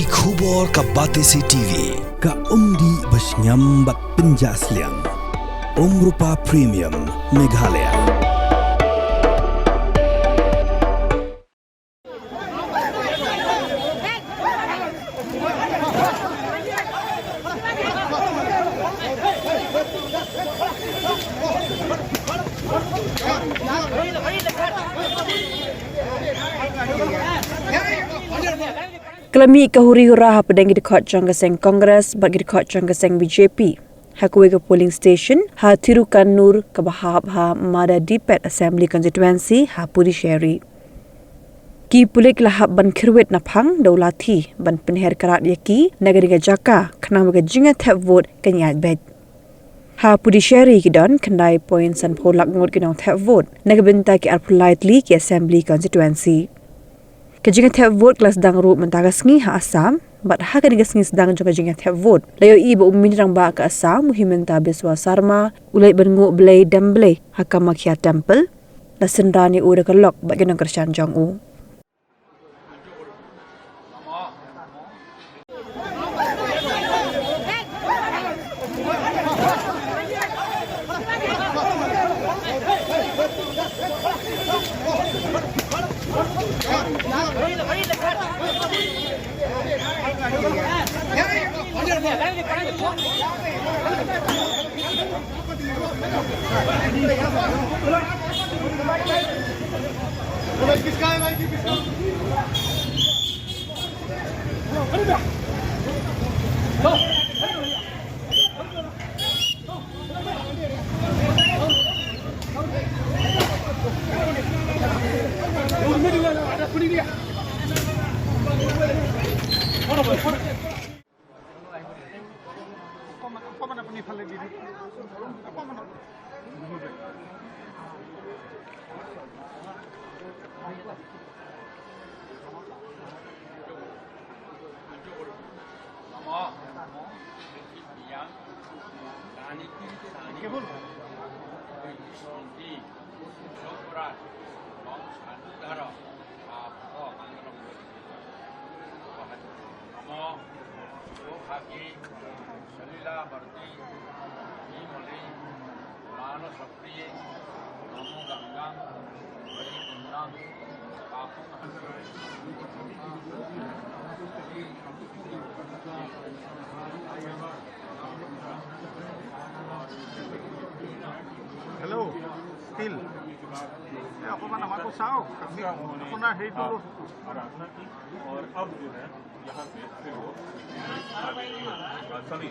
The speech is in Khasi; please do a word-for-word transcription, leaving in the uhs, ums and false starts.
Ki khubor ka Batesi T V, ka umdih ba shngiam bad pynjah sliang. Umrupa Premium, Meghalaya. Ka la mih ka huri hura hapdeng ki dkhot jong ka seng Congress bad ki dkhot jong ka seng B J P ha kawei ka polling station ha Thirukannoor kaba hap ha Mada Dipet Assembly Constituency ha Puducherry. Ki pulit ki la hap ban kyrwit na phang da u lathi ban pynher krad ïa ki na kane ka jaka khnang ba ka jingïathep vote kan ïaid beit. Ha Puducherry ki don khyndai point sanphew lak ngut ki nongthep vote na ka bynta ki arphew lai tylli ki Assembly Constituency. Ka jingïathep vote ka la sdang ruh mynta ka sngi ha Assam bad ha kane ka sngi sdang jong ka jingïathep vote la ïohi ba u Myntri Rangbah ka Assam, u Himanta Biswa Sarma, u leit ban nguh blei dem blei ha Kamakhya Temple. La synran ïa u da ka lok bad ki nongkyrshan jong u. Hello, still. Eh, ako man, ako sao. Kami, ako na, hey, dulu. और अब जो है यहाँ पे फिर वो सभी